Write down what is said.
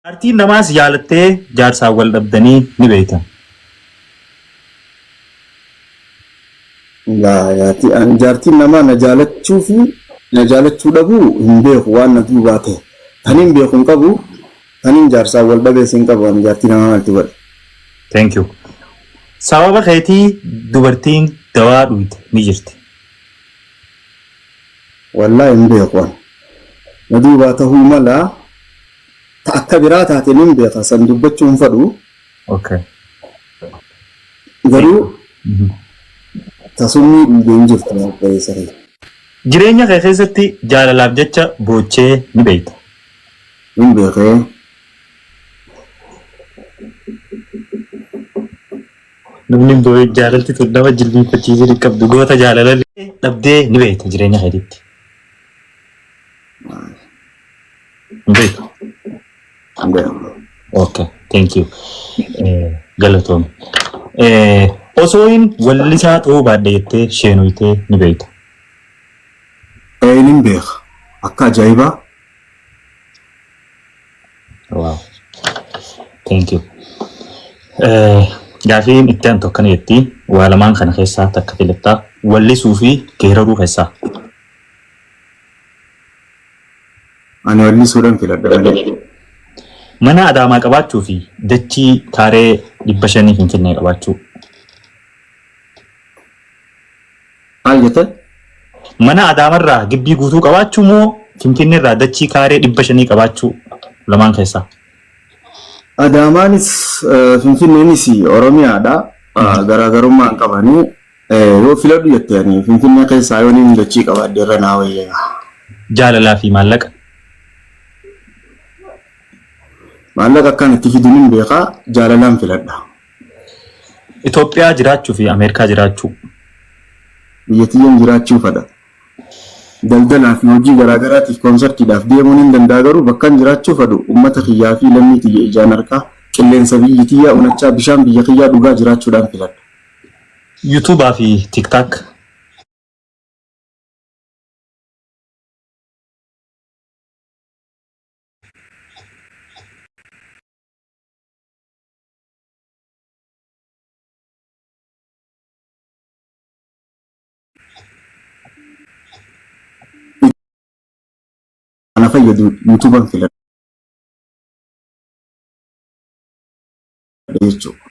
Jaartiin namaas jaalattee jaarsaan wal dhabdanii ni beektan. Laa jaartii an jaartiin namaa na jaalachuu fi na jaalachuu dhabuu hin beeku waan na duubaa ta'e. Tanin beeku hin qabu tanin jaarsaan wal dhabees hin qabu ani jaartii namaa maaltu godha. Thank you. Sababa keetii dubartiin dawaa dhuyte ni jirti. Wallaahi hin beeku an. Na duubaa tahuu mala ta akka biraa taate nin beeka san dubbachuu hin fadhu. Okay. Garuu ta summii dhuyde hin jirtu obboleessa kiyya. Jireenya kee keessatti jaalalaaf jecha boochee ni beekta. Nin beekee. Namni hin boo'in jaalalti tun nama jilbiinfachiisuu hin qabdu goota jaalala dhabdee ni beekta jireenya keetitti. Hin beektu. Hin beeku. Okay, thank you. Galatoomi. Osoo hin wallisaa ta'uu baadhe jettee sheenoytee ni beekta. Ee nin beeka. Akka ajaa'ibaa. Wow. Thank you. Gaafiin itti aantu akkana jetti. Waa lamaan kana keessaa takka filattaa. Wallisuu fi geeraruu keessaa. Ani wallisuudhaan filadha malee. Mana Adaamaa qabaachuu fi dachii kaaree 500 Finfinnee qabaachuu. Maal jette? Mana Adaamarraa gibbii guutuu qabaachuu moo Finfinneerraa dachii kaaree 500 qabaachuu lamaan keessaa? Adaamaanis Finfinneenis Oromiyaadha. Garaagarummaa hin qabanii. Yoo filadhu jette ani Finfinnee keessaa yoon hin dachii qabaadhe irra naa wayya. Jaalalaa fi maallaqa. Maallaqa akkaan itti fidu nin beeka jaalalaan filadha. Itoophiyaa jiraachuu fi Ameerikaa jiraachuu. Biyya tiyyan jiraachuu fadha. Daldalaa fi hojii garaa garaatiif koonsartiidhaaf deemuu nin danda'a garuu bakkan jiraachuu fadhu ummata kiyyaa fi lammii tiyya ijaan arkaa qilleensa biyyi tiyyaa unachaa bishaan biyya kiyyaa dhugaa jiraachuudhaan filadha. YouTube fi TikTok. Ana fayyadu YouTube'n filadha jechuudha.